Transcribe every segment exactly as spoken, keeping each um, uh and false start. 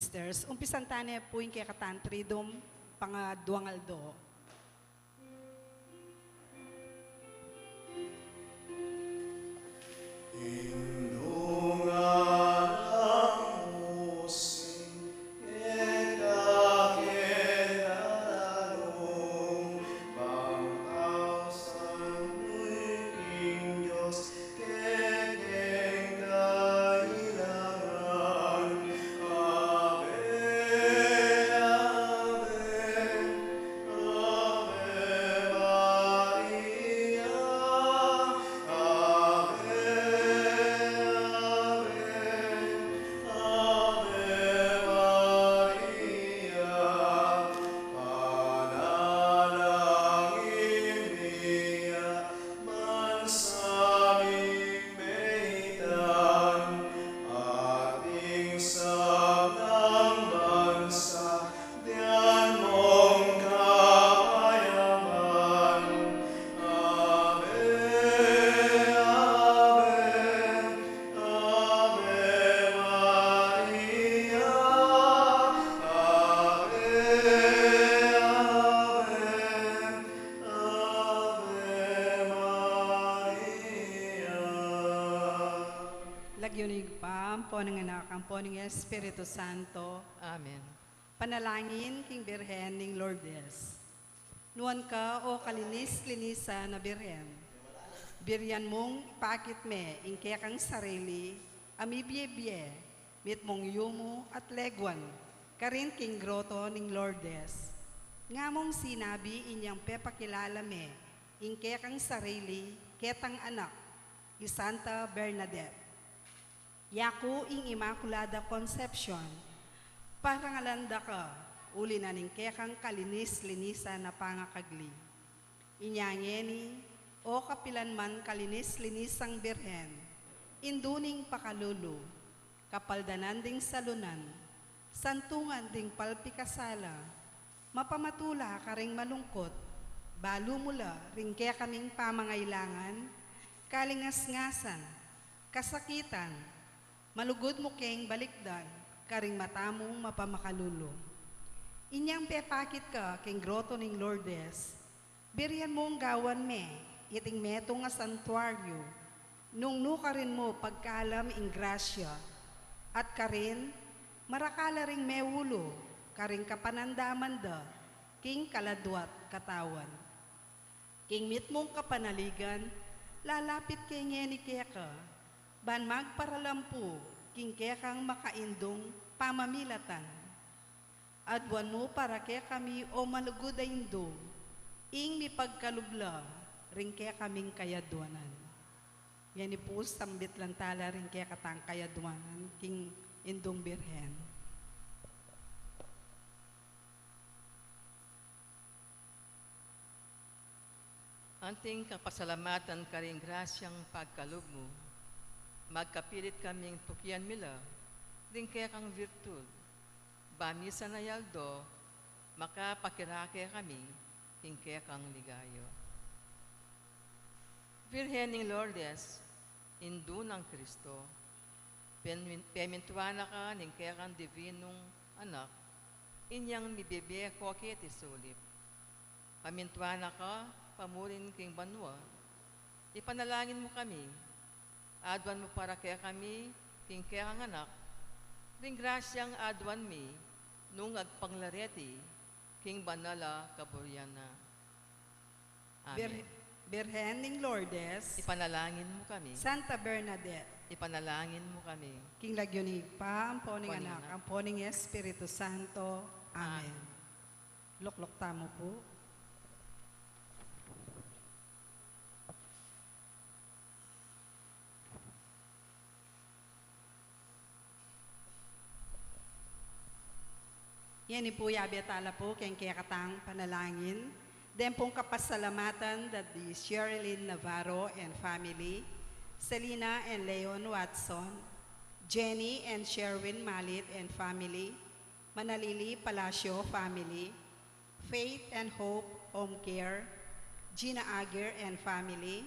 Sisters, umpisan tane pu ing kekatang Triduum, pangaduang aldo. Lagyu ning Ibpa, ampo ning Anak, ampo ning Espiritu Santo. Amen. Panalangin king Birhen ning Lourdes. Nuan ka, o kalinis-linisan a Birhen. Birian mung ipakit me ing kekang sarili a mibie-bie, mitmung yumu at leguan, karin king groto ning Lourdes. Nga mung sinabi inyang pepakilala me ing kekang sarili ketang anak, i Santa Bernadette. Yaku ing Immaculada Concepcion, parangalan da ka, uli na ning kekang kalinis-linisan a pangakagli. Inya ngeni, o kapilan man kalinis-linisang Birhen, indu ning pakalulu, kapaldanan ding salunan, santungan ding palpikasala, mapamatula karing malungkut, balu mu la ring kekaming pamangailangan, kalingas-ngasan, kasakitan, malugud mu keng balikdan karing mata mung mapamakalulu. Inyang pepakit ka keng groto ning Lourdes, birian mung gawan me iting metung a santuaryu, nung nukarin mu pagkalam ing grasya, at karin marakal la ring meulu karing kapanandaman da king kaladua at katawan. King mitmung kapanaligan, lalapit ke ngeni keka, ban magparalampu king kekang makaindung pamamilatan. Aduan mu para kekami, o malugud a Indu, ing mipagkalub la ring kekaming kayadwanan. Ngeni pu, sambit lang tala ring kekatang kayadwanan king Indung Birhen. Anting kapasalamatan karing grasyang pagkalub mu, magkapilit kaming tukian mi la ding kekang virtud, ba misan a aldo makapakirake kami king kekang ligaya. Virgen ning Lourdes, Indu nang Kristo, pemin-, pemintuan na ka ning kekang divinung Anak, inyang mibie-bie ko keti sulip. Pamintuan na ka pamurin king banua, ipanalangin mu kami, aduan mu para kekami king kekang Anak ding grasyang aduan mi nung agpang la reti king banal a kaburian na. Amen. Bir-, Birhen ning Lourdes, ipanalangin mu kami. Santa Bernadette, ipanalangin mu kami. King lagyu ning Ibpa, ampo ning Anak, ampo ning Espiritu Santo. Amen. Amen. Lukluk tamu pu. Ngeni pu, yabe tala pu keng kekatang panalangin. Deng pung kapasalamatan da di Sherilyn Navarro and family, Selina and Leon Watson, Jenny and Sherwin Malit and family, Manalili Palacio family, Faith and Hope Home Care, Gina Aguirre and family,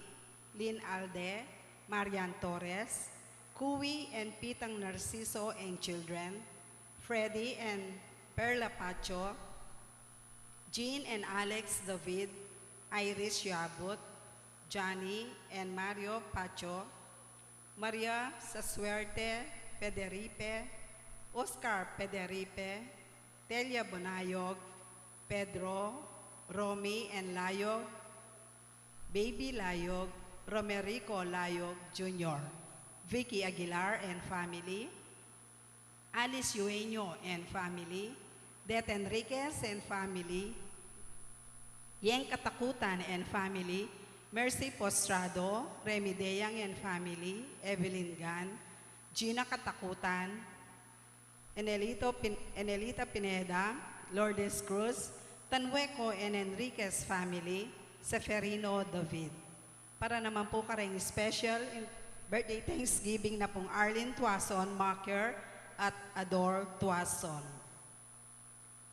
Lynn Alde, Marian Torres, Kui and Pitang Narciso and children, Freddy and Perla Pacho, Jean and Alex David, Iris Yabut, Johnny and Mario Pacho, Maria Sasuerte Pederipe, Oscar Pederipe, Telia Bonayog, Pedro, Romy and Layog, Baby Layog, Romerico Layog Junior, Vicky Aguilar and family, Alice Yueño and family, Det Enriquez and family, Yeng Katakutan and family, Mercy Postrado, Remy Deyang and family, Evelyn Gan, Gina Katakutan, Enelito Pin-, Enelita Pineda, Lourdes Cruz, Tanhueco and Enriquez family, Seferino David. Para naman po kareng special in-, birthday thanksgiving na pung Arlene Tuason Maker at Ador Tuason.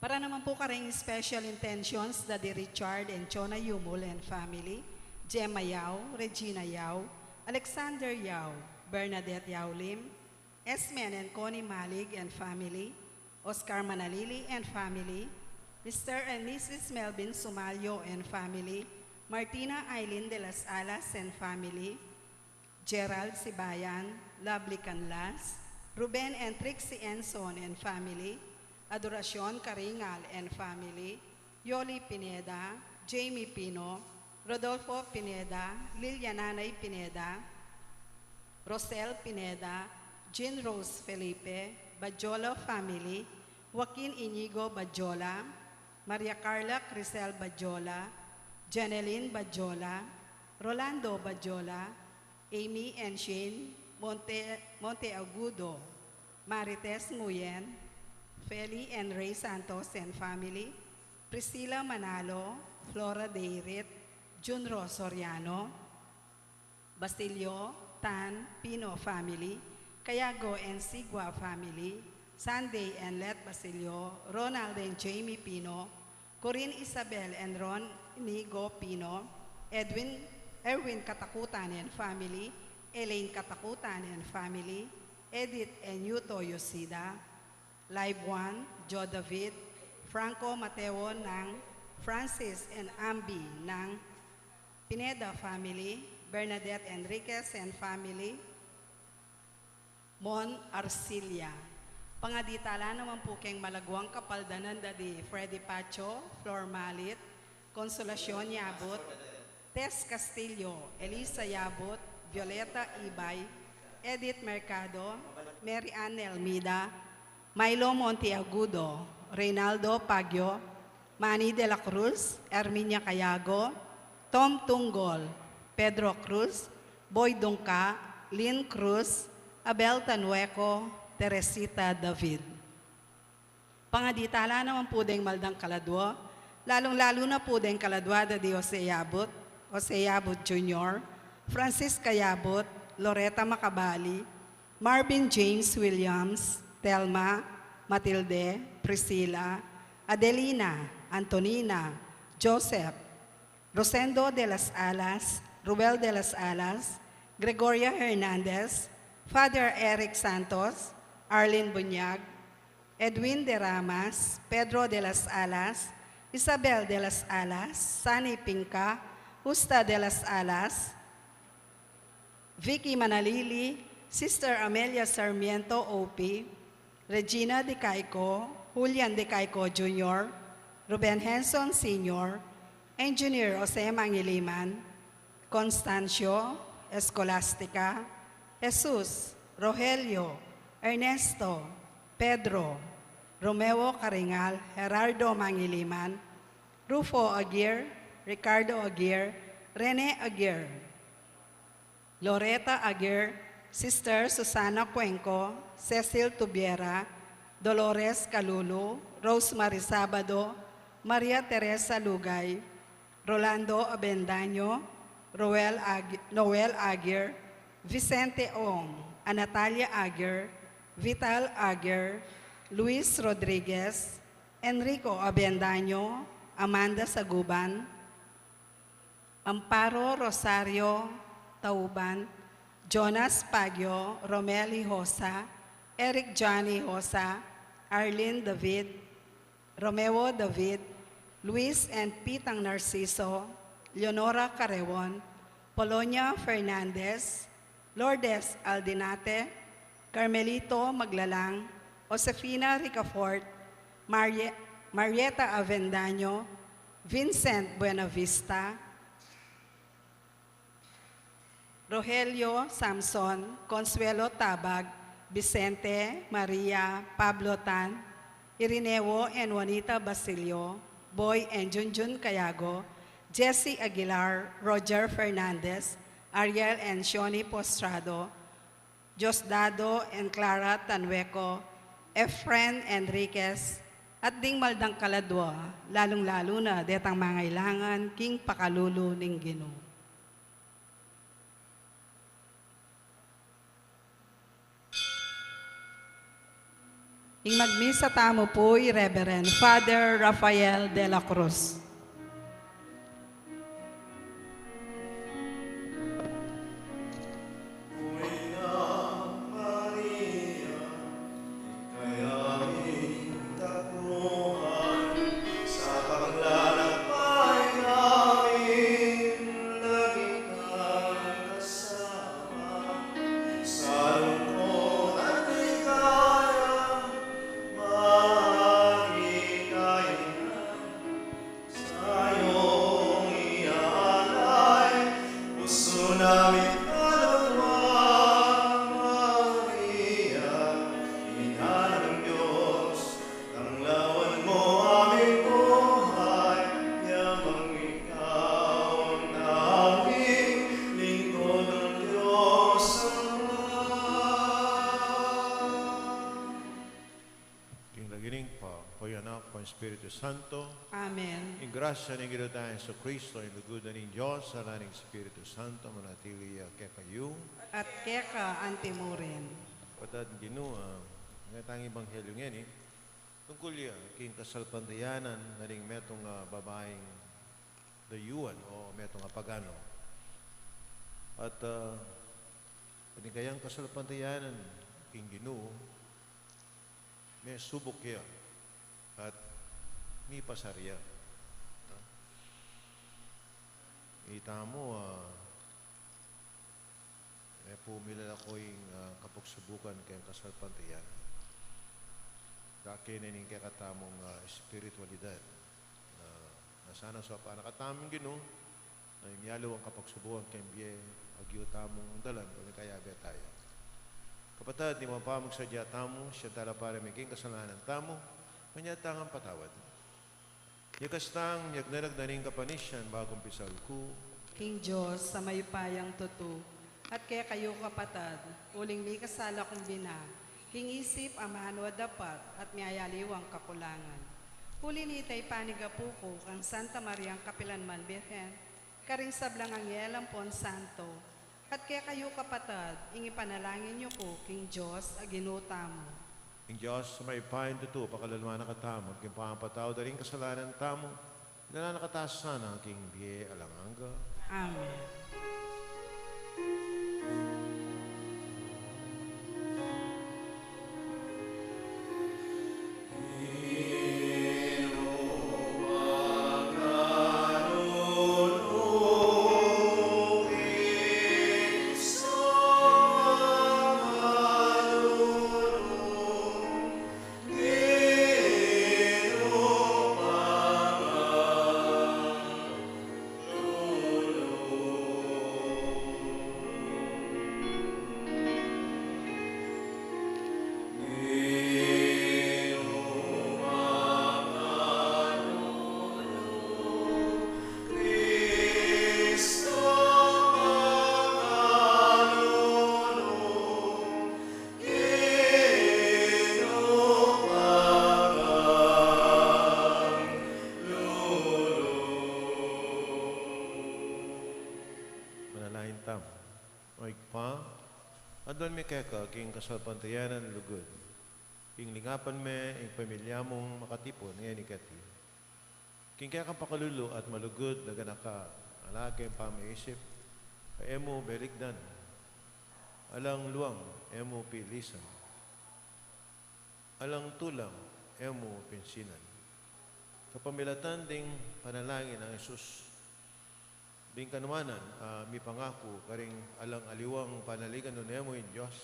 Para naman po kareng special intentions, Daddy Richard and Chona Yumul and family, Gemma Yao, Regina Yao, Alexander Yao, Bernadette Yao Lim, Esmen and Connie Malig and family, Oscar Manalili and family, Mister and Missus Melvin Sumalio and family, Martina Aileen de las Alas and family, Gerald Sibayan, Lovely Canlas, Ruben and Trixie Enson and family, Adoracion Karingal and family, Yoli Pineda, Jamie Pino, Rodolfo Pineda, Lilia Nanay Pineda, Rosel Pineda, Jean Rose Felipe, Badjola family, Joaquin Inigo Badjola, Maria Carla Crisel Badjola, Janeline Badjola, Rolando Badjola, Amy and Shane Monte, Monteagudo, Marites Nguyen, Feli and Ray Santos and family, Priscilla Manalo, Flora Deirit, Junro Soriano, Basilio, Tan, Pino family, Cayago and Sigua family, Sunday and Let Basilio, Ronald and Jamie Pino, Corinne Isabel and Ron Inigo Pino, Edwin, Erwin Katakutan and family, Elaine Katakutan and family, Edith and Yuto Yoshida, Live One, Joe David, Franco Mateo Nang, Francis and Ambi Nang, Pineda family, Bernadette Enriquez and family, Mon Arcilia. Pangaditala naman pu keng malaguang kapaldanan da di Freddy Pacho, Flor Malit, Consolacion Yabut, Tess Castillo, Elisa Yabut, Violeta Ibay, Edith Mercado, Mary Ann Nelmida, Milo Monteagudo, Reynaldo Pagio, Manny de la Cruz, Erminia Cayago, Tom Tunggol, Pedro Cruz, Boy Dungca, Lynn Cruz, Abel Tanueco, Teresita David. Pangaditala naman pu deng maldang kaladua, lalung-lalu na pu deng kaladua da di Jose Yabut, Jose Yabut Junior, Francisca Yabut, Loretta Macabali, Marvin James Williams, Telma, Matilde, Priscilla, Adelina, Antonina, Joseph, Rosendo de las Alas, Ruel de las Alas, Gregoria Hernandez, Father Eric Santos, Arlene Bunyag, Edwin de Ramas, Pedro de las Alas, Isabel de las Alas, Sani Pinca, Justa de las Alas, Vicky Manalili, Sister Amelia Sarmiento O P, Regina de Caico, Julian de Caico Junior, Ruben Henson Senior, Engineer Jose Mangiliman, Constancio, Escolastica, Jesus, Rogelio, Ernesto, Pedro, Romeo Caringal, Gerardo Mangiliman, Rufo Aguirre, Ricardo Aguirre, Rene Aguirre, Loretta Aguirre, Sister Susana Cuenco, Cecil Tubiera, Dolores Calulu, Rosemary Sabado, Maria Teresa Lugay, Rolando Abendaño, Roel Ag-, Noel Aguirre, Vicente Ong, Anatalia Aguirre, Vital Aguirre, Luis Rodriguez, Enrico Abendaño, Amanda Saguban, Amparo Rosario Tauban, Jonas Pagio, Romeli Hosa, Eric Johnny Hosa, Arlene David, Romeo David, Luis and Pitang Narciso, Leonora Carreon, Polonia Fernandez, Lourdes Aldinate, Carmelito Maglalang, Josefina Ricafort, Marie-, Marieta Avendaño, Vincent Buenavista, Rogelio Samson, Consuelo Tabag, Vicente, Maria, Pablo Tan, Irineo and Juanita Basilio, Boy and Junjun Cayago, Jesse Aguilar, Roger Fernandez, Ariel and Shoni Postrado, Diosdado and Clara Tanhueco, Efren Enriquez, at ding maldang kaladua, lalung-lalu na detang mangailangan king pakalulu ning Ginu. Ing magmisa tamu pu i Reverend Father Rafael de la Cruz. Tanglawan mo aming buhay, yamang ikaw ang tanging lingkod ng Diyos Ama. King lagyu ning Ibpa, king Anak, king Espiritu Santo. Amen. Ing grasya ning Ginu tang Jesucristo, ing lugud na ning Dios, sala ning Espiritu Santo, manatili ya kekayu. At keka antimurin. Kapatad king Ginu, ah, ing tang ebanghelyu ngeni, tungkul ya king kasalpantayanan na ning metung a babaing dayuan o metung a pagano. At, ah, ing kayang kasalpantayanan king Ginu, mesubuk ya at mipasar ya. Itamu, ah, e pu milalako ing, ah, kapagsubukan keng kasalpantayanan. Dake ne ning kekatamung, ah, espiritualidad. Ah, na sana saupan na katamu ning Ginu, na ing mialiwang kapagsubukan keng bie, agyu tamung dalan, o ning kayabe taya. Kapatad, ing mapamagsadya tamu, siyang talapari mi king kasalanan tamu, manyad tang patawad. Ikastang miyagnanag na ning kapanisian, bagong pisalku. King Dios a mayupayang tutu, at kekayu kapatad, uling mikasala kung bina, king isip, amanu, dapat, at miyayaliwang kakulangan. Uli nita ipanigapu ku kang Santa Mariang kapilanman Birhen, karing sablang anghel ampon santo, at kekayu kapatad, ing ipanalangin yu ku king Dios a Ginu tamu. Ing Dios a mayupayang tutu, pakaluguran na katamu, king pamapatawad da ring kasalanan tamu, idala na katamu sana king bie alang angga. Amen. Manalangin tamu. O Ibpa, aduan mi keka king kasalpantayanan lugud, king lingapan me ing pamilya mung makatipun ngeni keti king kekang pakalulu at malugud a ganaka, ala keng pamaisip, ka e mu beligdan, alang luang, e mu pilisan. Alang tulang, e mu pinsinan. Kapamilatan ding panalangin nang Jesus, ding kanuanan a mipangaku karing alang aliwang panaligan nune mu ing Dios,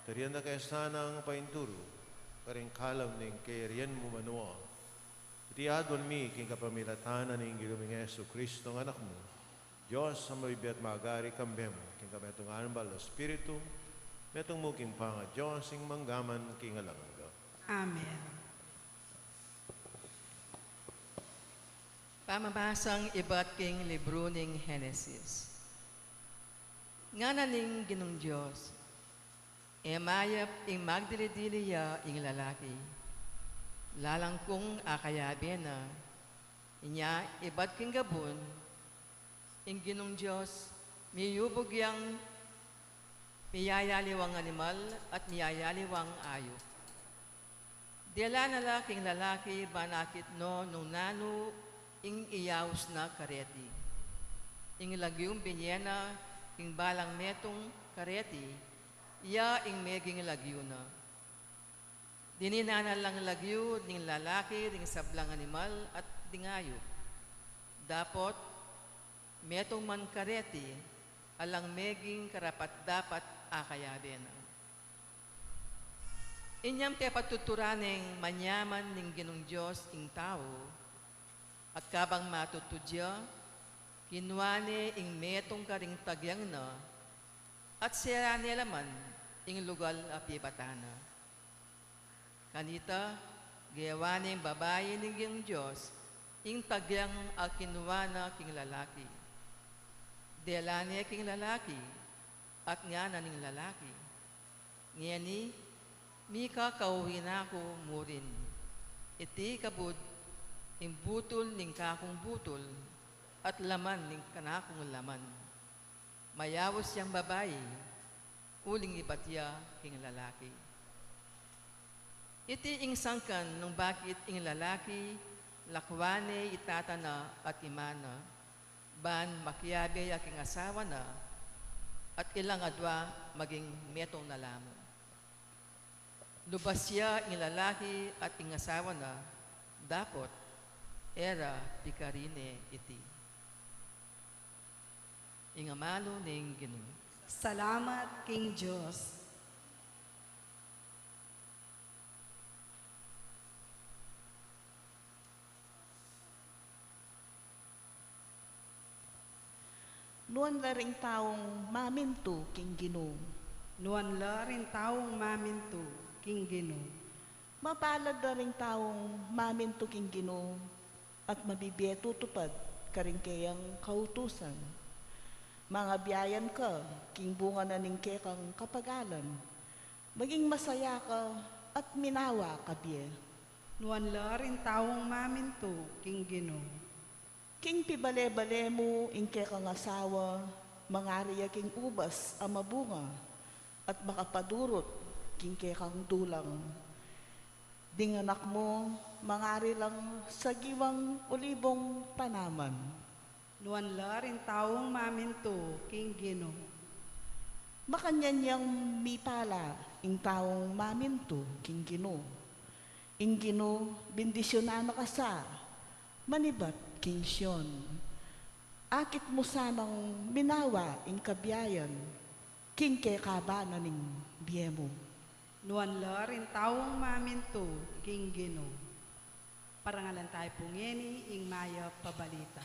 tarian da ke sanang painturu karing kalam ning kayarian mu banua. Iti aduan mi king kapamilatan na ning Ginu ming Jesucristo a Anak mu, Dios a mabibie at magari, kambe mu, king kametungan ning Banal a Espiritu, metung mu king pangaDios, ing mangga man king alang angga. Amen. Pamabasang ibat king libru ning Genesis. Ngana ning Ginung Dios, e mayap ing magdili-dili ya ing lalaki, lalang kung akayabe na. Inya ibat king gabun, ing Ginung Dios miyubug yang miyayaliwang animal at miyayaliwang ayup. Dela na la king lalaki ban akit no nung nanu ing iyaus na kareti. Ing lagyung binie na king balang metung kareti, ya ing meging lagyu na. Dininan na lang lagyu ning lalaki ding sablang animal at ding ayup. Dapot, metung man kareti, alang meging karapat-dapat a kayabe na. Inyang pepatuturan neng manyaman ning Ginung Dios ing tau, at kabang matutud ya, kinua ne ing metung karing tagyang na, at sera ne la man ing lugal a pibatan na. Kanita, gewa neng babai ning Ginung Dios ing tagyang a kinua na king lalaki. Dela ne king lalaki, at ngana ning lalaki, ngeni, mikakauhi na ku murin. Iti kabud ing butul ning kakung butul, at laman ning kanakung laman. Mayaus yang babai, uling ibat ya king lalaki. Iti ing sangkan nung bakit ing lalaki lakwan ne i tata na at i ina na, ban makiabe ya king asawa na, at ilang adwa maging metung na la mu. Lubas ya ing lalaki at ing asawa na, dapot e ra pikarin ne iti. Ing amanu ning Ginu. Salamat king Dios. Nuan la ring taung mamintu king Ginu. Nuan la ring taung mamintu king Ginu. Mapalad la ring taung mamintu king Ginu, at mabibie tutupad karing keyang kautusan. Mangabiayan ka king bunga na ning kekang kapagalan. Maging masaya ka at minawa ka bie. Nuan la ring taung mamintu king Ginu. King pibale-bale mu ing kekang asawa, mangari ya king ubas a mabunga, at makapadurut king kekang dulang. Ding anak mu, mangari lang sagiwang ulibung tanaman. Nuan la ring taung mamintu king Ginu. Makanyan yang mipala ing taung mamintu king Ginu. Ing Ginu, bindisyunan na ka sa manibat king Sion. Akit mu sanang minawa ing kabiayan king kekaba na ning bie mu. Nuan la ring taung mamintu king Ginu. Parangalan tayu pu ngeni ing mayap a balita.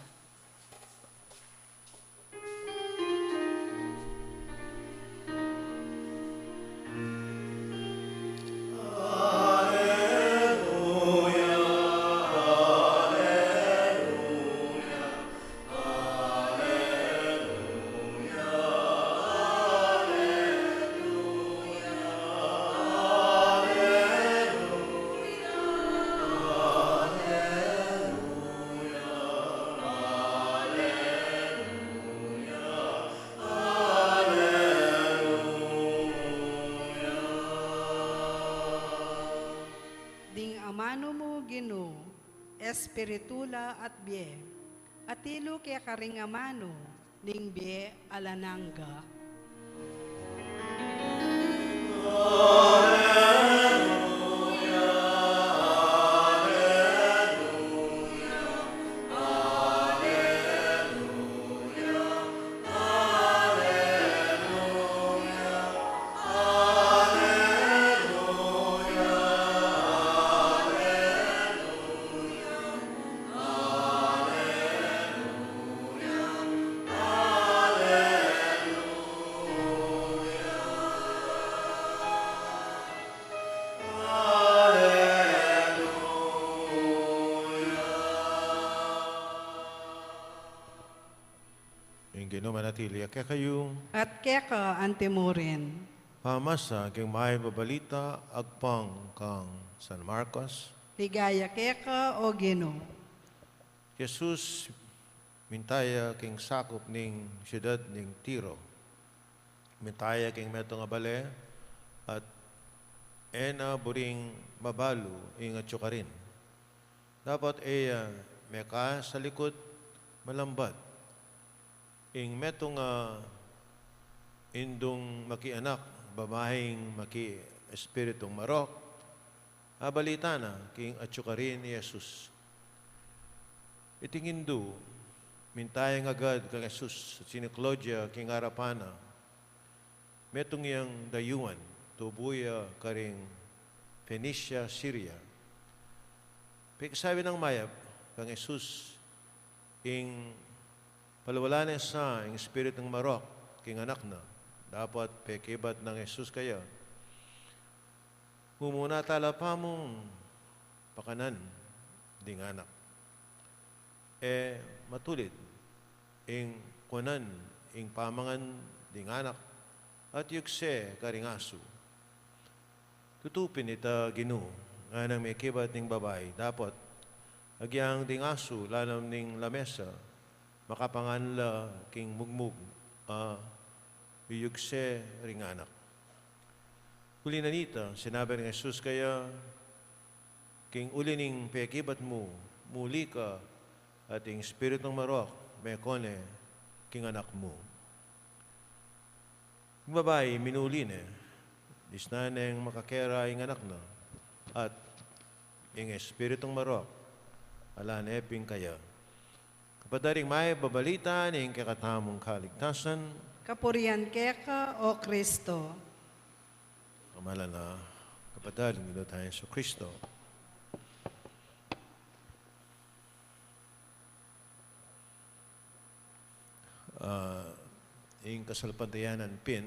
Ding amanu mu, Ginu, espiritu la at bie, atilu keka ring amanu ning bie alang angga. Ing Ginu manatili ya kekayu. At keka antimurin. Pamasa king Mayap a Balita agpang kang San Marcos. Ligaya keka, o Ginu. Jesus minta ya king sakup ning siudad ning Tiro. Minta ya king metung a bale, at e na buring mabalu ing atyu karin. Dapot e ya meka sa likut malambat. Ing metung a indung maki anak, babaing maki espiritung marok, abalita na king atyu karin i Jesus. Iting indu, minta yang agad kang Jesus, at siniklaud ya king arapan na. Metung yang dayuan, tubu ya karing Phoenicia, Syria. Pekasabi nang mayap kang Jesus, ing palawalan ne sa ing espiritung marok king anak na. Dapot pekibat nang Jesus kaya, mumuna tala pamung pakanan ding anak. E matulid ing kuanan ing pamangan ding anak at yugse karing asu. Tutu pin ita, Ginu, nganang mekibat ning babai, dapot agyang ding asu lalam ning lamesa, makapangan la king mugmug a yuyugse ring anak. Uli na nita, sinabi nang Jesus kaya, king uli ning pekibat mu, muli ka, at ing espiritung marok meko ne king anak mu. Ing babai minuli ne, disnan neng makakera ing anak na, at ing espiritung marok ala ne pin kaya. Kapatad, ing mayap a balita ning kekatamung kaligtasan. Kapurian keka, o Kristo. Kamalan na kapatad ning Ginu tang Jesucristo. Ah, ing kasalpantayanan pin,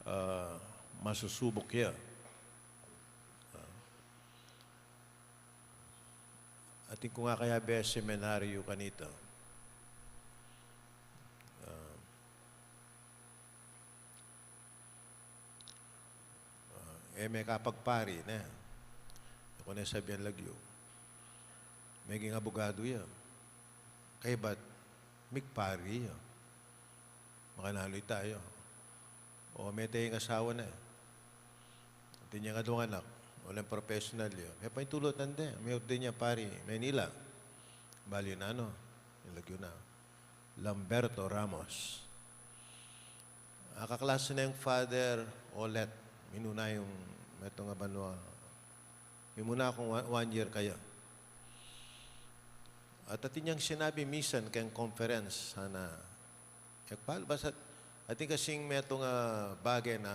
ah, masusubuk ya. Ah, atin ku nga kayabe seminaryo kanita. Ah, ah, e mekapagpari ne. E ku ne sabian lagyu. Meging abogado ya. Kaybat migpari ya. Makananu ita ya? O mete ing asawa na. Atin yang adwang anak, uling professional ya. Mepaintulutan de, meordain yang pari, Manila. Balu na, no? Ing lagyu na, Lamberto Ramos. A, kaklase neng Father Olet, minuna yang metung a banua. Mimuna kung one, one year kaya. At atin yang sinabi misan keng conference, sana, e ku pala, basta atin kasing metung a bage na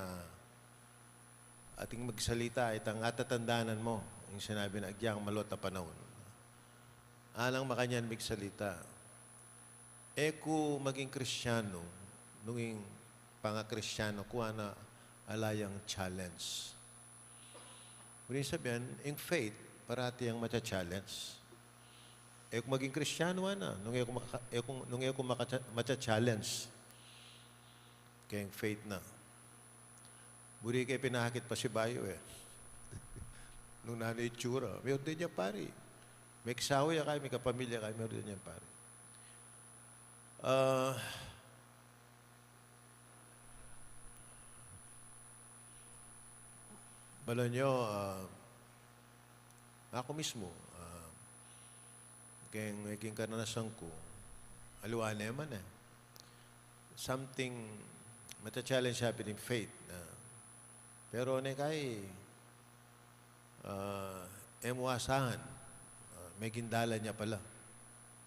atin magsalita, itang atatandanan mu ing sinabi na agyang maluat a panaun. Alang makanyan migsalita. E ku maging Kristiano nung ing pangakristiano ku ana ala yang challenge. Buri ning sabian, ing faith, parati yang macha-challenge. E ku maging Kristiano ana nung e ku maka-, e ku, nung e ku maka-, macha-challenge keng faith na. Buri ke pinakit pasibayu e. Nung nanu itsura, meordain yang pari. Meksawa ya kaya, mekapamilya kaya, meordain yang pari. Ah, balu yu, ah, aku mismu, ah, keng, keng karanasan ku, aliwa ne man e. Something, macha-challenge ya pin ing faith na. Pero ne kaya, ah, e mu asahan, ah, meging dalan ya pala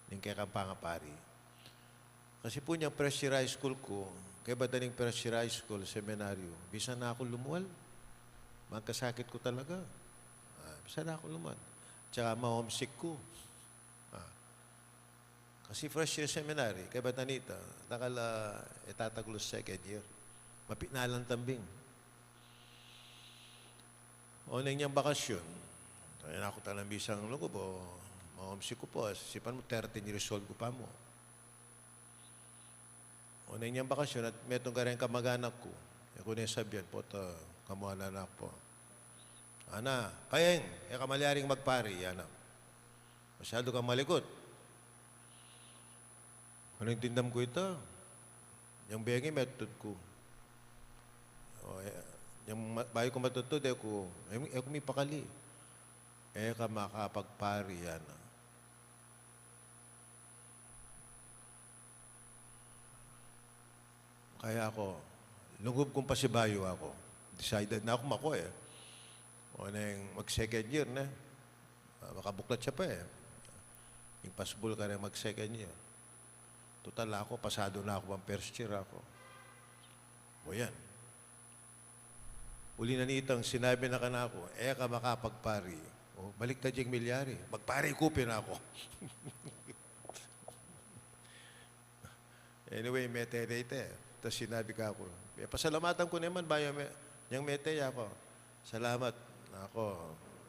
ning kekang pangapari. Kasi pu inyang first year high school ku, kaybat da ning first year high school, seminaryo, bisa na kung lumual. Magkasakit ku talaga. Ah, bisa na kung lumual. Tsaka ma-homesick ku. Ah. Kasi first year seminary, kaybat na nita, dakal a, e, tatagul second year. Mapit na lang tambing. O, neng inyang bakasyun, kaya na ku talagang bisang lugub, o, ma-homesick ku pa, sipan mu thirteen years old ku pa mu. Neng inyang bakasyun at metung kareng kamaganak ku. E ku ne sabian, pota, kamuanan na ku pu. Ana, Kayeng, e ka malyaring magpari, ana. Masyadu kang malikut. Nung tindam ku ita, inyang bengi metud ku. O, e, inyang ma-, bayu ku matudtud, e ku, e, e ku mipakali. E ka makapagpari, ana. Kaya aku, lungub kung pasibayu aku. Decided na aku maku e. O neng mag-second year ne. Ah, makabuklat ya pa e. Ing pasbul kareng mag-second year. Tutal aku, pasadu na aku, pang first year aku. O yan. Uli na nitang sinabi na kanaku, "E ka makapagpari." O, baliktad ya ing milyari. Magpari ku pin aku. Anyway, mete ne ita. Tas sinabi kaku, e, pasalamatan ku naman, bayu me-, inyang mete ya aku. Salamat, aku.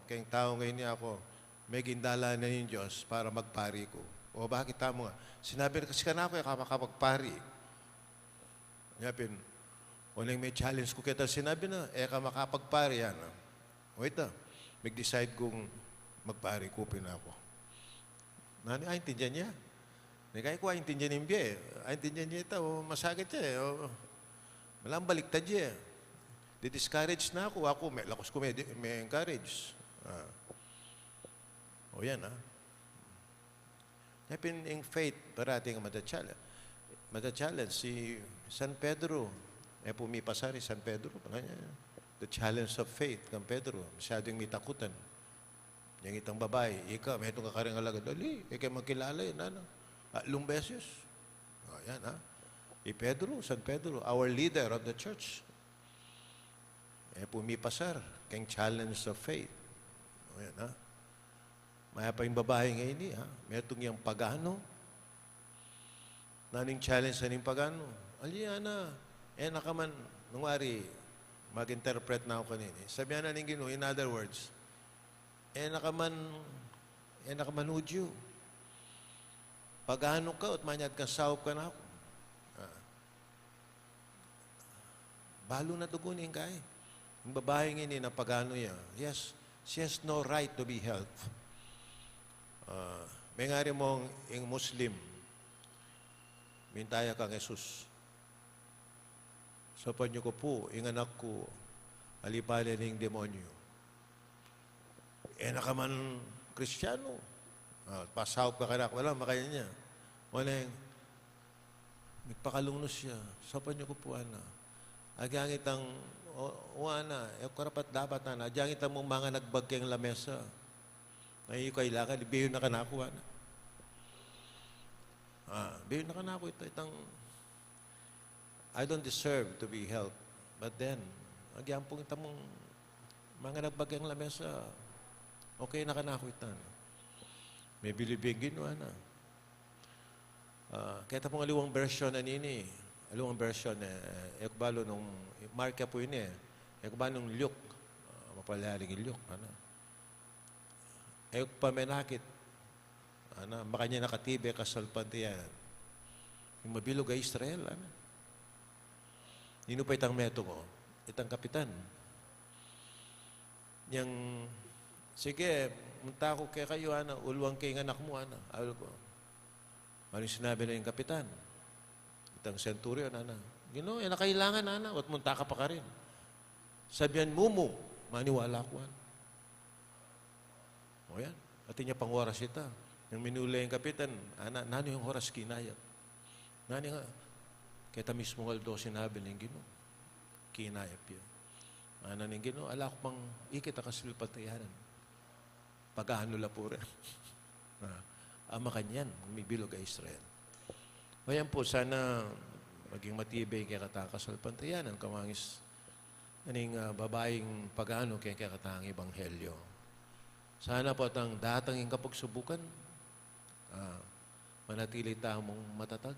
Keng tau ngeni aku, meging dalan na ning Dios para magpari ku. O, bakit tamu nga? Sinabi na kasi kanaku, e ka makapagpari. Nya pin, o neng me-challenge ku keta sinabi na, e ka makapagpari, ana. O ita, mig-decide kung magpari ku pin aku. Nanu, aintindian ya. Neng e ku aintindian ing bie, aintindian ya ita, o masakit ya e, o. Malam baliktad ya e. Di-discourage na aku, aku, me-, lakus ku me-, me-encourage. Ah. O yan, ah. Nya pin ing faith, parati ing mada-challenge. Mada-challenge si San Pedro. E pu mipasar i San Pedro. The challenge of faith kang Pedro. Masyadu yang mitakutan. Yang itang babai, ika, metung ka kareng alagad. Ali, e ke makilala yan, ana. Atlung beses. O, yan, ha. I Pedro, San Pedro, our leader of the church. E pu mipasar keng challenge of faith. O, yan, ha. Mayap pa ing babai ngeni, ha. Metung yang pagano. Nanu ing challenge na ning pagano? Ali, ana, e na ka man, nung wari, mag-interpret na ku kanini. Sabian na ning Ginu, in other words, e na ka man, e na ka man Hudyu. Pagano ka, at manyad kang saup kanaku. Ah. Balu na dugun ing kai. Ing babai ngeni na pagano ya. Yes, she has no right to be helped. Ah, mengari mong ing Muslim, minta ya kang Jesus, "Saupan yu ku pu, ing anak ku, alipan ne ning demonyu." E na ka man Kristianu. Ah, pasaup ka kanaku, ala, makanyan ya. Oneng, migpakalunus ya. "Saupan yu ku pu, ana. Agyang itang, o, o, ana, e ku karapat-dapat, ana. Agyang itang mung manganagbag keng lamesa. Nanu ing kailangan, ibie yu na kanaku, ana." Ah, ibie yu na kanaku ita, itang I don't deserve to be helped. But then, agyang pung ita mung manganagbag keng lamesa, okay na kanaku ita. Mebilug ing Ginu, ana. Ah, keta pung aliwang version na nini, aliwang version, e, e ku balu nung Mark ya pu ini, e. E ku balu nung Luke, ah, mapalyaling Luke, ana. E ku pa menakit. Ana, makanyan a katibe kasalpantayanan ing mabilug a Israel, ana. Ninu pa itang metung, o, itang kapitan. Yang, "Sige, munta ku kekayu, ana, uluan ke ing anak mu, ana." Awil ku. Nanu ing sinabi na ning kapitan? Itang centurion, ana, "Ginu, e na kailangan, ana, at munta ka pa karin. Sabian mu mu, maniwala ku, ana." O yan. Atin ya pang oras ita. Yang minuli ing kapitan, ana, nanu yang oras kinayap? Nanu ing, keta mismung aldo sinabi ning Ginu, kinayap ya. Ana ning Ginu, ala ku pang ikit a kasalpantayanan. Pagano la pu rin. Ah, a makanyan, mabilug a Israel. O yan pu, sana maging matibe ing kekatang kasalpantayanan, kamangis na ning, ah, babaing pagano keng kekatang ebanghelyo. Sana pu itang datang ing kapagsubukan, ah, manatili tamung matatag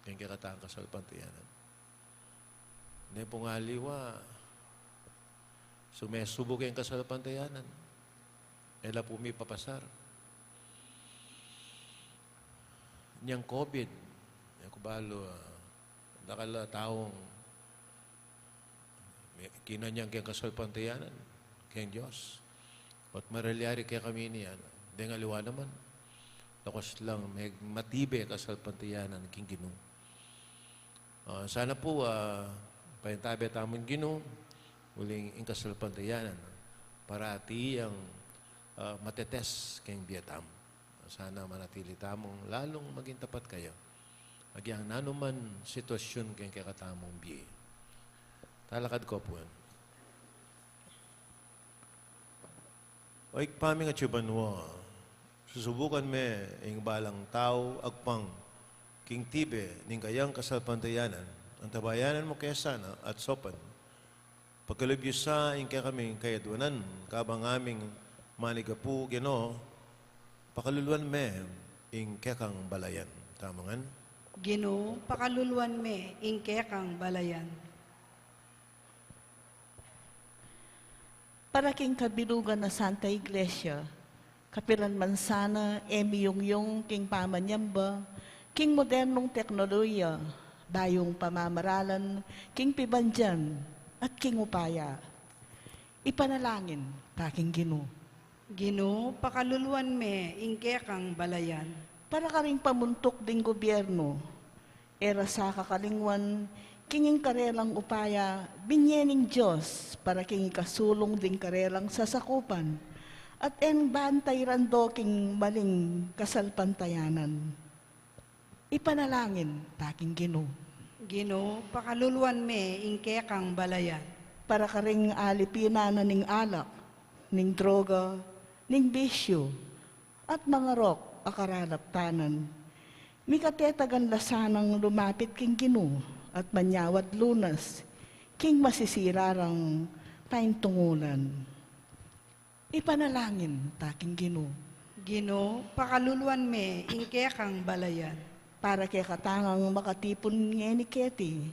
keng kekatang kasalpantayanan. Deng pung aliwa, sumesubuk ing kasalpantayanan. E la pu mipapasar. Inyang COVID, e ku balu, ah, Dakal a taung me-, kinan yang keng kasalpantayanan keng Dios. At marilyari kekami niyan, deng aliwa naman, dakal lang me-, matibe kasalpantayanan keng Ginu. Ah, sana pu, ah, paintabe tamu ing Ginu, uling ing kasalpantayanan, parati yang, ah, matetes keng bie tamu. Sana manatili tamung lalung maging tapat kaya agyang nanuman sitwasyun keng kekatamung bie. Talakad ko pu. O Ibpa mi, atsu ka banua, susubukan me ing balang tau agpang king tibe ning kayang kasalpantayanan, antabayanan mu ke sana at saupan pakalub yu sa ing kekaming kayadwanan, kabang ngaming manigapu, Ginu, pakaluluan me ing kekang balayan. Tamu ngan. Ginu, pakaluluan me ing kekang balayan. Para king kabilugan na Santa Iglesia, kapilan man sana e miyungyung king pamanyamba king modernung teknolohiya, bayung pamamaralan king pibandian at king upaya. Ipanalangin ta king Ginu. Ginu, pakaluluan me ing kekang balayan. Para karing pamuntuk ding gobyernu, e ra sa kakalingwan king ing karelang upaya binie ning Dios para king ikasulung ding karelang sasakupan, at e bantay rando king maling kasalpantayanan. Ipanalangin ta king Ginu. Ginu, pakaluluan me ing kekang balayan. Para karing alipinan na ning alak, ning droga, ning bisyu, at mangarok a karalaptanan, mikatetagan la sanang lumapit king Ginu at manyawad lunas king masisira rang paintungulan. Ipanalangin ta king Ginu. Ginu, pakaluluan me ing kekang balayan. Para kekatang makatipun ngeni keti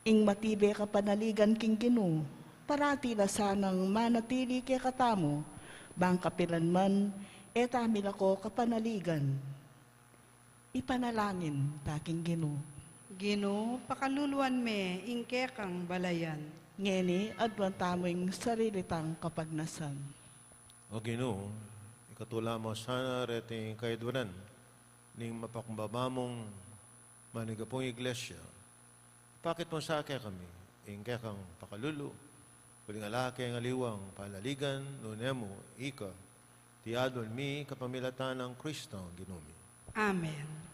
ing matibe kapanaligan king Ginu, parati la sanang manatili kekatamu, bang kapilan man e ta milako kapanaligan. Ipanalangin ta king Ginu. Ginu, pakaluluan me ing kekang balayan. Ngeni, aduan tamu ing sarili tang kapagnasan. O Ginu, ikatula mu sana reting kayadwanan ning mapakumbaba mung manigapung Iglesia. Ipakit mu sa kekami ing kekang pakalulu, uling ala keng aliwang panaligan, nune mu ika, tiaduan mi kapamilatan nang Kristong Ginu mi. Amen.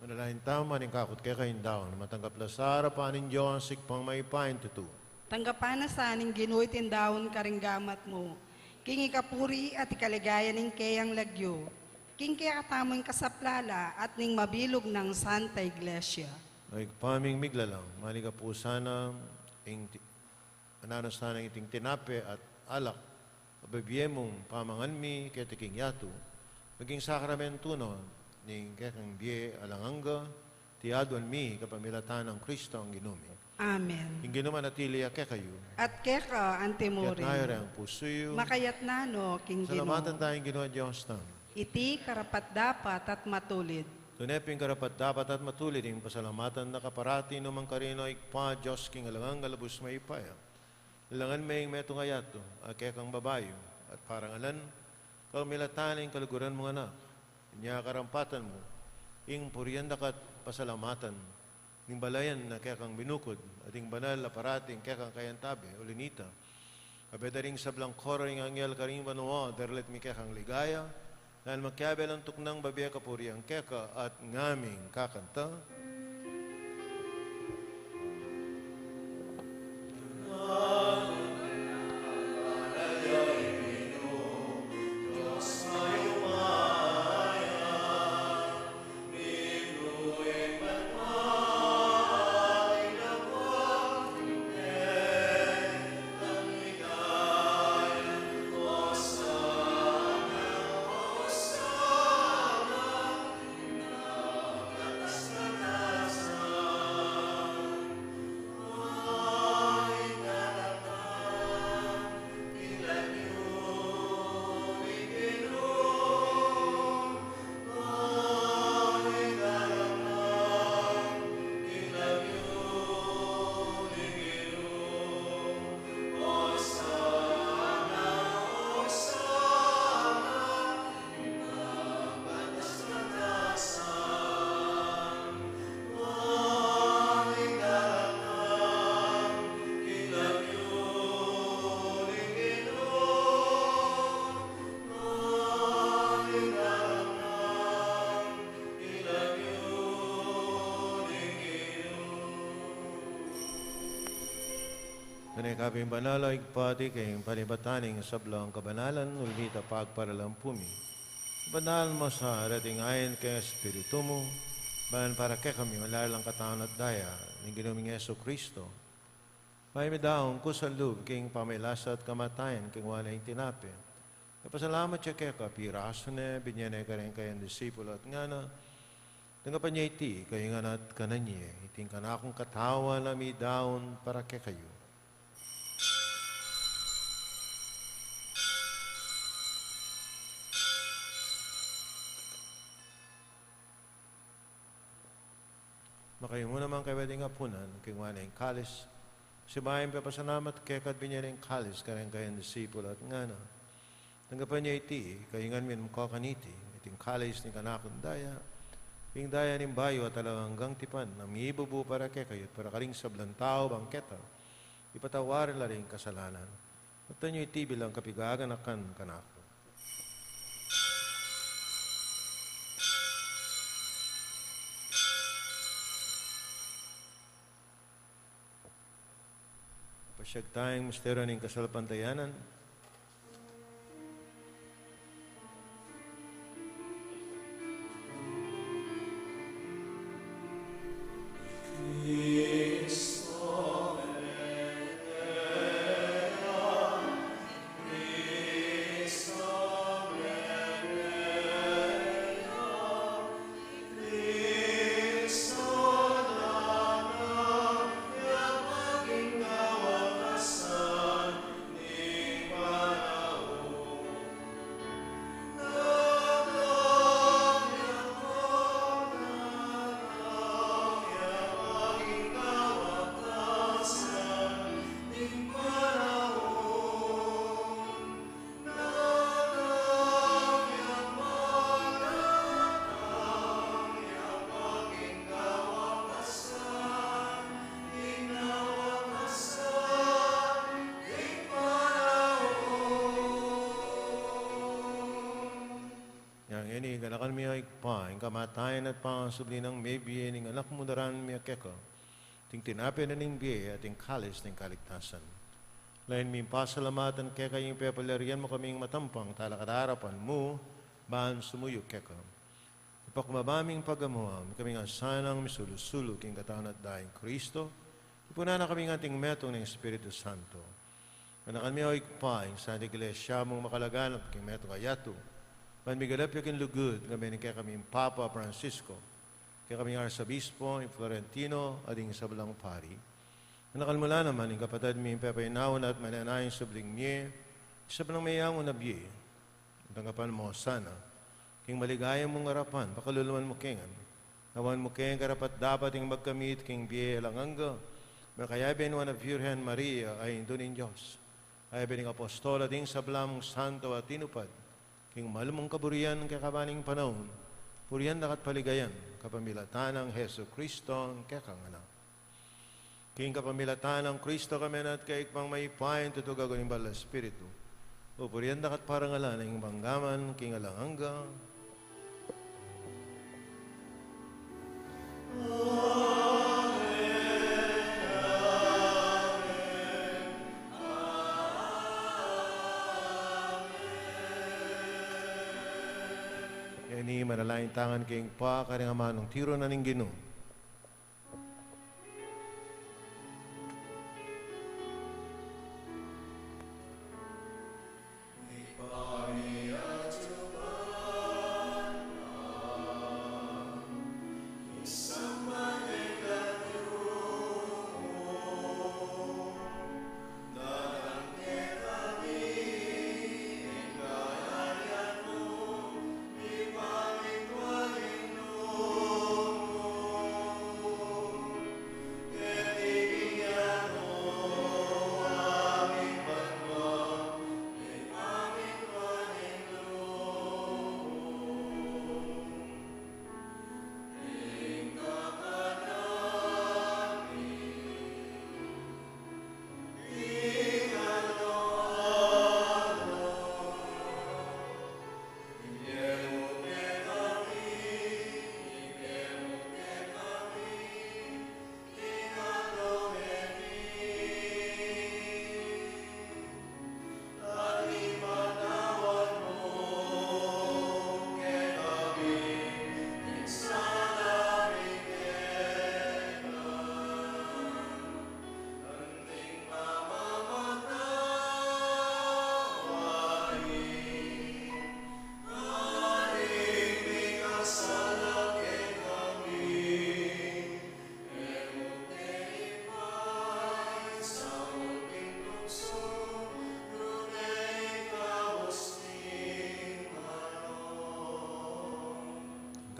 Manalangin tamu, maning kakut keka ing daun, matanggap la sa arapan ning Dios, Ibpang mayupayang tutu. Tanggapan na sa ning Ginu iting daun karing gamat mu, king ikapuri at ikaligaya ning keyang lagyu, king kekatamung kasaplalan at ning mabilug nang Santa Iglesia. O Ibpa ming miglalang, manigapu sana ing ti-, ananu sana iting tinape at alak, a bibie mung pamangan mi keti king yatu, maging sakramentu na ning kekang bie alang angga, tiaduan mi kapamilatan nang Kristong Ginu mi. Amen. Ing Ginu manatili ya kekayu. At keka antimurin. Itas yu reng pusu yu. Makaitas na no king Ginu. Salamatan taya ing Ginu a Dios tamu. Iti karapat-dapat at matulid. Tune pin karapat-dapat at matulid ing pasalamatan da ka parati nukarin man, o Ibpa, Dios king alang angga, lubus mayupaya. Lalangan me ing metung a yatu a kekang babayu, at parangalan, kamilatan ing kaluguran mung Anak. Inya karampatan mu ing purian da ka at pasalamatan ning balayan a kekang binukud, at ing banal a parati a kekang kayantabe, uli na nita, kabud da ring sablang koro ring anghel karing banua, daralit mi kekang ligaya, dahil makiabe lang tuknang babie kapurian keka at ngaming kakanta. Pane ka pin banal, o Ibpa, king panibatan ning sablang kabanalan, uli na nita pagparalan pu mi. Banal mu sa reting ain king Espiritu mu, ban para kekami malalang katawan at daya ning Ginu ming Jesucristo. Pamidaun kusang lub king pamagkasakit at kamatayan, kinua ne ing tinape. Nagpasalamat ya keka, pirasu ne, binie ne karing kayang disipulo at ngana: Tanggapan ye iti, kayu ngan at kanan ye, iti ing kanakung katawan a midaun para kekayu. Makayamu naman kayu king apunan, kinua ne ing kalis, sibayu pepasalamat keka at binie ne ing kalis karing kayang disipulo at ngana: Tanggapan ye iti, kayu ngan minum kayu kaniti, iti ing kalis ning kanakung daya, ing daya ning bayu at alang anggang tipan, a mibubu para kekayu at para karing sablang tau, ban keta ipatawad la ring kasalanan. At tanyu iti bilang kapaganakan kanaku. Pasyag taya ing misteryu ning kasalpantayanan. Ngeni, ganakan mi, o Ibpa, ing kamatayan at pangasubli nang mebie ning Anak mu, daraun mi keka iting tinape na ning bie at ing kalis ning kaligtasan. Lawen ming pasalamatan keka ing pepalyarian mu kaming matampang talakad king arapan mu ban sumuyu keka. Ipakumbaba ming pagamuan, kaming asanang misulu-sulu king katawan at daya nang Kristo, ipunan na kami ngan king metung ning Espiritu Santo. Ganakan mi, o Ibpa, ing Santa Iglesia mung makalaganap king metung a yatu, ban miganap ya king lugud, ngeni king kekaming Papa Francisco, kekaming Arsobispo, ing Florentino, at ing sablang pari. Ganakan mu la naman ing kapatad ming pepainawa na at manenaya ing subling mie, ing sablang meyangu na bie. Tanggapan mu sana. King maligaya mung arapan, pakaluluan mu kami ngan. Awan mu keng karapat-dapat ing magkamit king bie alang angga, makayabe nung a Virgen Maria a Indu ning Dios, kayabe ning apostol at ding sablang santo a tinupad king malugud mung kaburian kekaba ning panaun, purian da ka at paligayan kapamilatan nang Jesucristo a kekang Anak. King kapamilatan nang Kristo kami na at kayabe ning Ibpang Mayupaya, tutu gago ning Banal a Espiritu, pupurian da ka at parangalan ing mangga man king alang angga. Ngeni manalangin tamu ngan king pakaring amanung tiru na ning Ginu.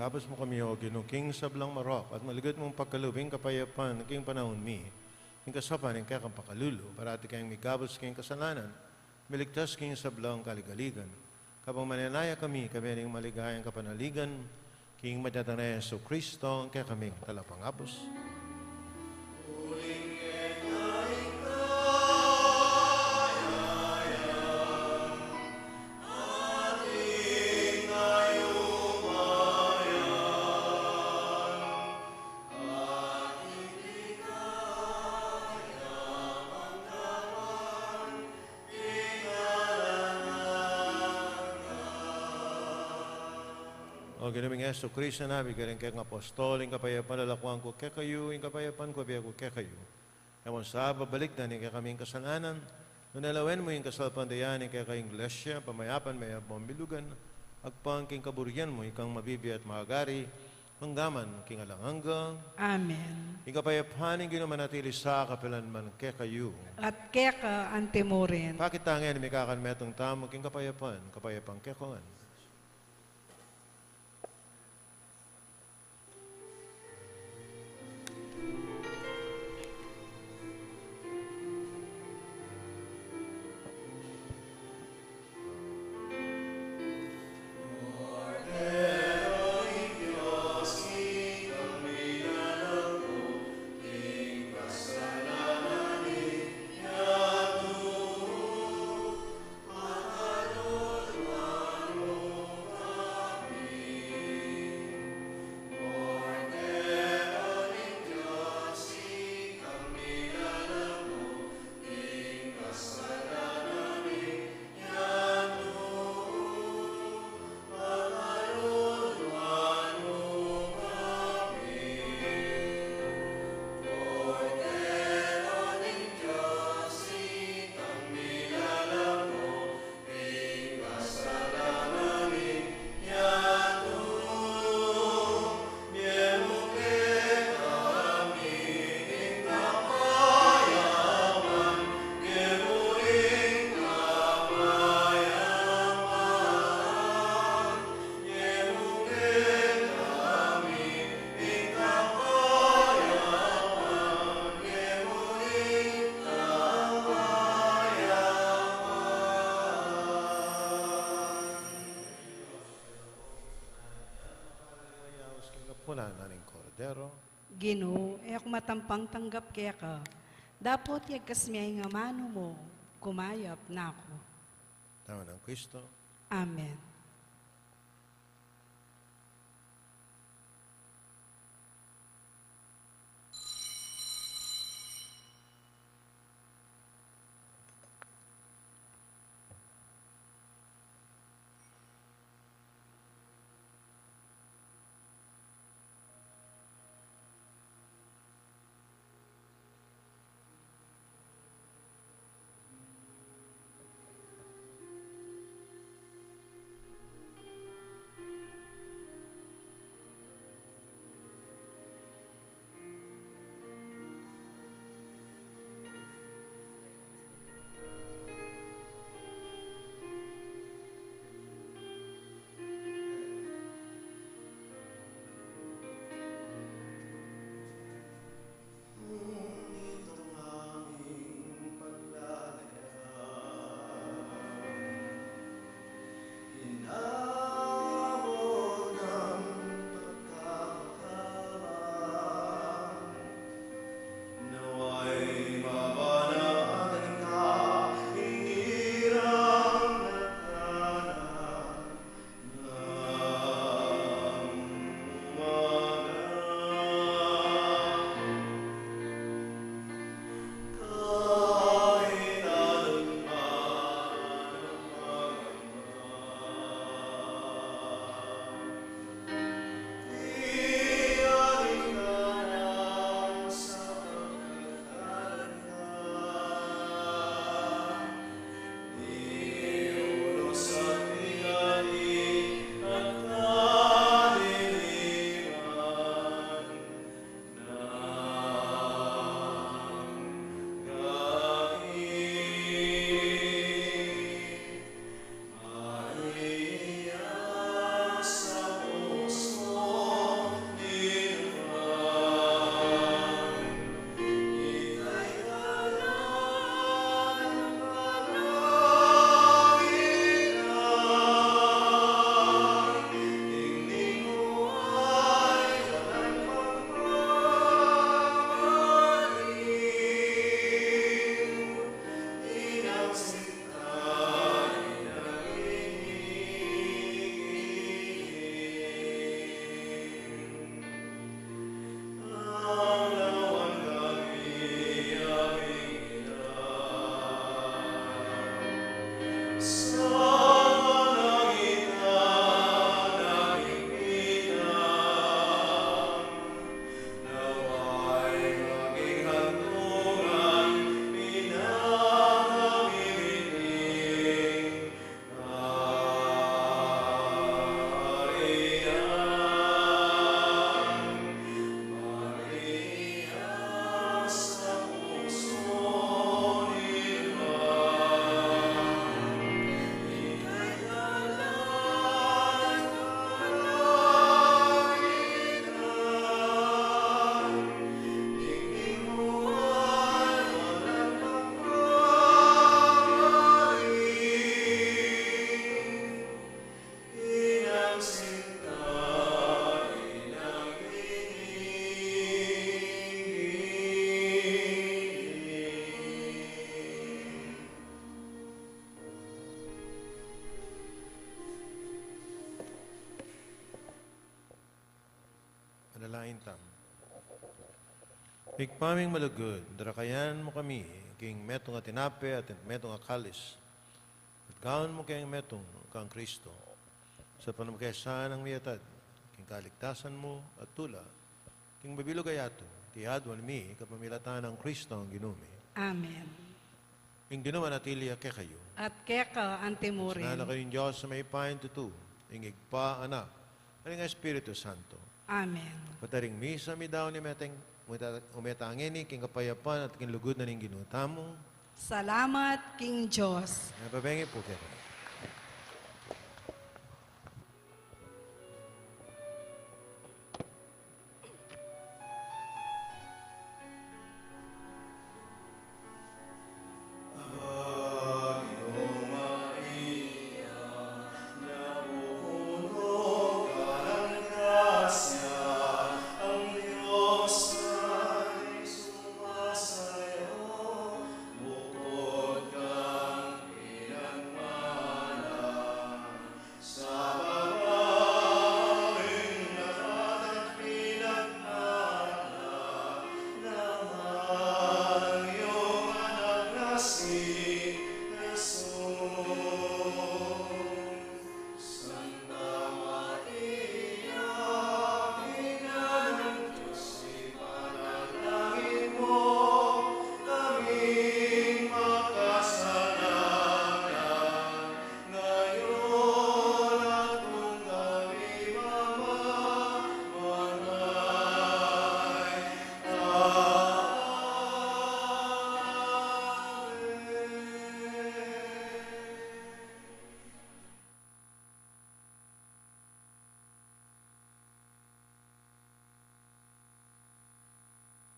Gabus mu kami, O Ginu, king sablang marok, at malugud mung pagkalub ing kapayapan king panaun mi. King kasaupan ning kekang pakalulu, parati keng migabus king kasalanan, miligtas king sablang kaligaligan. Kabang manenaya kami, kayabe ning maligayang kapanaligan, king Anak nang Jesucristo, a kekaming Talapangabus. O Ginu ming Jesucristo, a bigyan ning kekang apostol ing kapayapan, lalakuan ku kekayu ing kapayapan ku, ibie ku kekayu. E mu sa babalikdan ing kekaming kasalanan, nune lawen mu ing kasalpantayanan ning kekang Iglesia, pamayapan me at pamilugan, agpang king kaburian mu, ikang mabibie at magari, mangga man king alang angga. Amen. Ing kapayapan ning Ginu manatili sa kapilan man kekayu. At keka antimurin. Pakit tamu ngan ing mikakanmetung tamu king kapayapan, kapayapan kekayu ngan. Ginu, e ku matampang tanggap keka, dapot yagkas me ing amanu mu, kumayap na ku. Tama nang Kristo. Amen. Manalangin tamu. Ibpa ming malugud, darakayan mu kami king metung a tinape at metung a kalis, at gawan mu keng metung kang Kristo, sa pamagkaisa nang miyatad king kaligtasan mu at tula king mabilug a yatu, iti aduan mi kapamilatan nang Kristong Ginu mi. Amen. Ing Ginu manatili ya kekayu. At keka antimurin. Sana kayu ning Dios a mayupayang tutu, ing Ibpa, Anak, at ing Espiritu Santo. Amen. Pataring misa, midaun ya meta, meta, meta ngeni king kapayapan at king lugud na ning Ginu tamu. Salamat king Dios. Mapabengi pu kekayu.